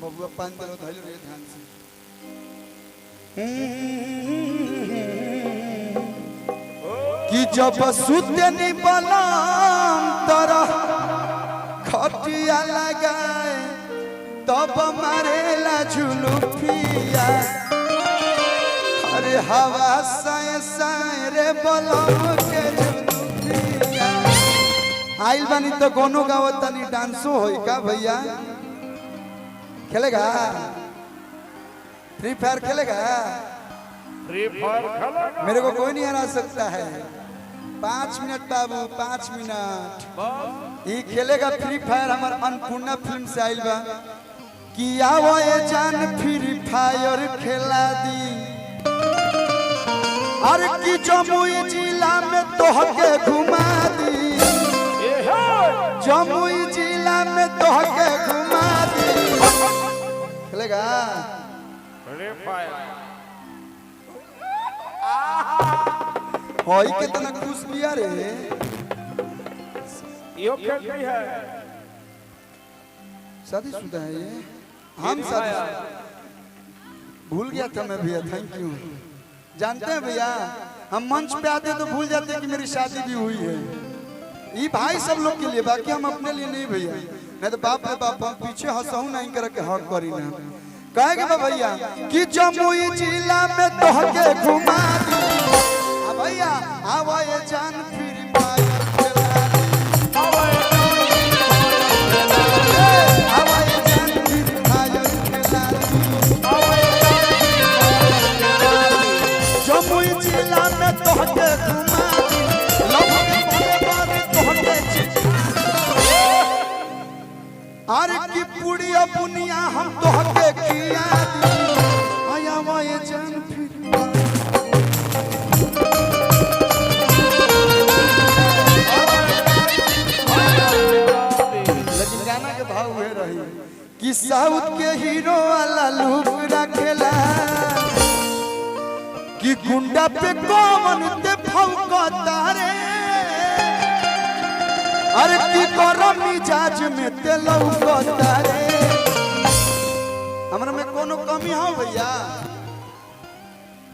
बबुआ पान दिलो धइल रे ध्यान से। कि जब सुतनी बलाम तरह खटिया लगाए तब मारेला झुलुफिया। अरे हवा साए साए रे बलम के झुलुफिया। आइल बानी तो कोनो गावत तनी डांसो होई का भैया? खेलेगा फ्री फायर? खेलेगा फ्री फायर खेलेगा? मेरे को कोई नहीं हरा सकता है। 5 मिनट बाबू, 5 मिनट। बस। ये खेलेगा फ्री फायर। हमार अन्नपूर्णा फिल्म से आइल बा कि आवो ये जान, फ्री फायर खेला दी। अरे की जमुई जिला में तोहके घुमा दी। ए हे। जमुई जिला में तोहके घुमा दी। खेलेगा? Free fire. होई कितना खुश बिया रे। यो खेल भी है। शादीशुदा है ये? हम शादी भूल गया था मैं भैया, thank you. जानते हैं भैया, हम मंच पे आते तो भूल जाते हैं कि मेरी शादी भी हुई है। ये भाई सब लोग के लिए, बाकी हम अपने लिए नहीं भैया। नहीं तो बाप रे बाप, हम पीछे हंसहू नहीं कर के हक करी ना। कहे के बा भैया कि जमुई जिला में तोहके घुमा दी। आ भैया, आवा ये जान, फ्री फायर खेला दी। आवा ये जान, फ्री फायर खेला दी। जमुई जिला में तोहके घुमा दी। लव के बारे बारे तोहके अरे की पुड़िया बुनिया हम तोहके खिया दी। आया वाये जान फिर। लेकिन गाना के भाव हुए रही कि साउथ के हीरो वाला लुक रखेला कि गुंडा पे कौन ते भौंकता रे। अरे की गरम मिजाज में ते लौकता रे। हमरा में कोनो कमी हो भैया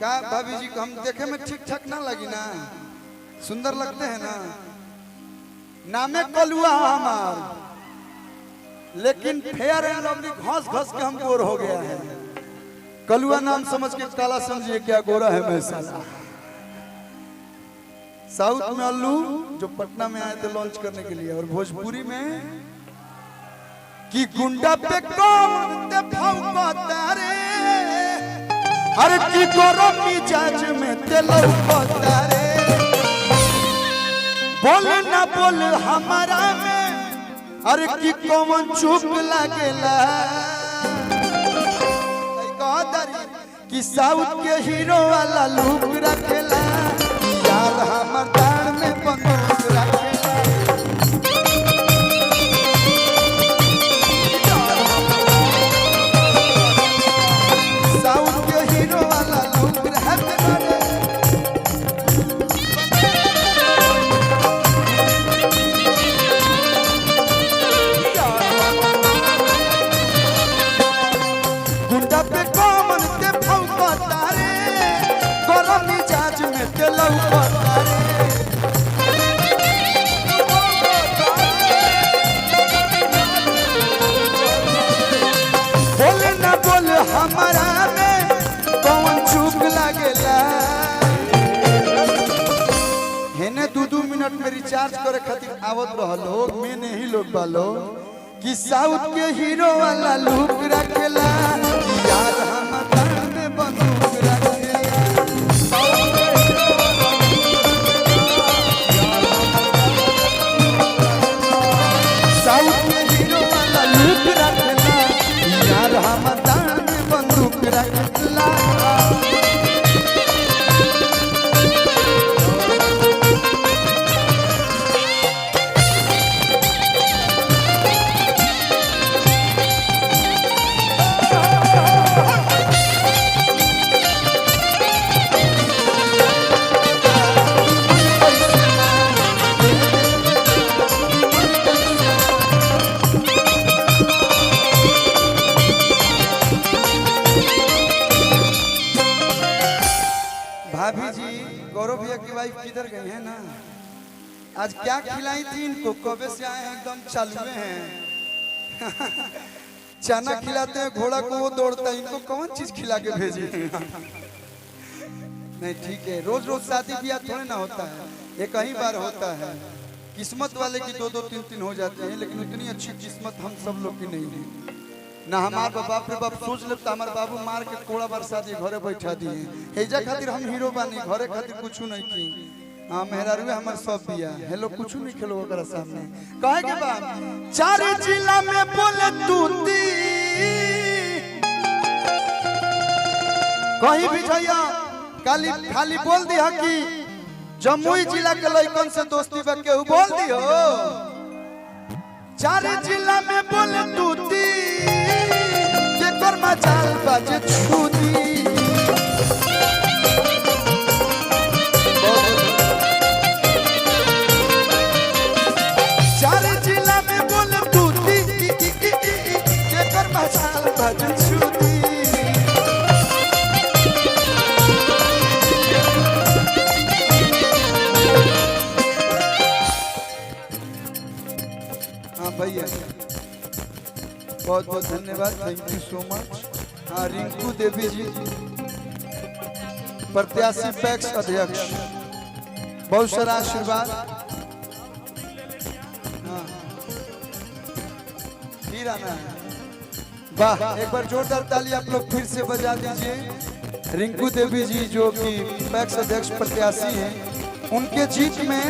का? भाभी जी को हम देखे में ठीक ठाक ना लगी ना? सुंदर लगते हैं ना? नामे कलुआ हमार, लेकिन फेयर एंड लवली घस घस के हम गोर हो गया है। कलुआ नाम समझ के काला समझिए, क्या गोरा है मैं साला। साउथ में अल्लू जो पटना में आए थे लॉन्च करने के लिए और भोजपुरी में कि गुंडा पे कौन ते भौंकता रे। अरे की गरम मिजाज में ते लौकता रे। बोल ना बोल हमारा में, अरे की कौन चुप लागेला। कि साउथ के हीरो वाला लुक रखेला, यार हमर दाड़ में बंदूक रखेला। साउथ के हीरो वाला लुक रखेला। गुंडा पे कौन ते भौंकता रे, गरम मिजाज में ते लौकता रे। बोल ना बोल हमारा में कौन चुप लागेला। हेने 2-2 मिनट में रिचार्ज करे खातिर आवत रह लोग में नहीं लोग बालो कि साउथ के हीरो वाला लुक रखेला, यार हम में बंदूक रखेला। साउथ के हीरो वाला लुक रखेला, यार हम में बंदूक रखेला। गौरव भैया की वाइफ किधर गई है ना? आज क्या खिलाई थी इनको? कबे से आए हैं, एकदम चालू हैं। चना खिलाते हैं घोड़ा को, वो दौड़ता है, इनको कौन चीज खिला के भेजी? नहीं ठीक है, रोज रोज शादी ब्याह थोड़े ना होता है, एक ही बार होता है। किस्मत वाले की 2-2 3-3 हो जाते हैं, लेकिन उतनी अच्छी किस्मत हम सब लोग की नहीं है ना। हमार बाप रे बाप सोच लेता, हमारे बाबू मार के कोड़ा बरसा दिए, घरे बैठा दिए। हेजा खातिर हम हीरो बानी, घरे खातिर कुछ नहीं की। हाँ मेहरारू हमार सब बिया हेलो कुछ नहीं खेलो ओकरा सामने। कहे के बाद 4 जिला में बोले तूती, कहीं भी जाइया खाली खाली बोल दिया कि जमुई जिला के लइकन से दोस्ती बा, केहू बोल दियो। 4 जिला में बोले तूती, जेकर मचाल बाजे छूती। चार जिला में बोले तूती, जेकर मचाल बाजे छूती। हाँ भैया बहुत बहुत धन्यवाद, thank you so much. हाँ रिंकू देवी जी प्रत्याशी पैक्स अध्यक्ष, बहुत सारा आशीर्वाद। हाँ फिर आना है, वाह एक बार जोरदार ताली आप लोग फिर से बजा दीजिए। रिंकू देवी जी जो कि पैक्स अध्यक्ष प्रत्याशी हैं, उनके जीत में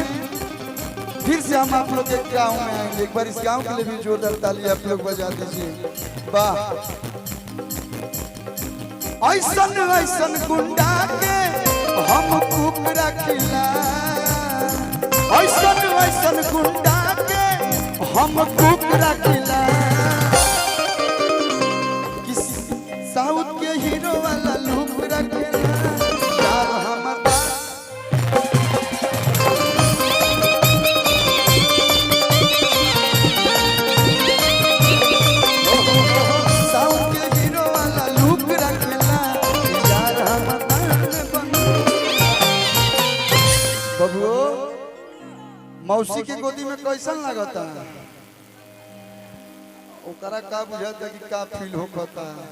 फिर से हम आप लोग के गांव में आएंगे। एक बार इस गांव के लिए भी जोरदार ताली आप लोग बजा दीजिए। वाह ऐसन ऐसन गुंडा के हम कुकरा खिला, ऐसन ऐसन गुंडा के हम कुकरा खिला। किसी साउथ के हीरो वाला लुक रखेला, यार हमर बबुओ। मौसी के गोदी में कैसन लगता है? ओकरा का बुझाता कि का फील होता है।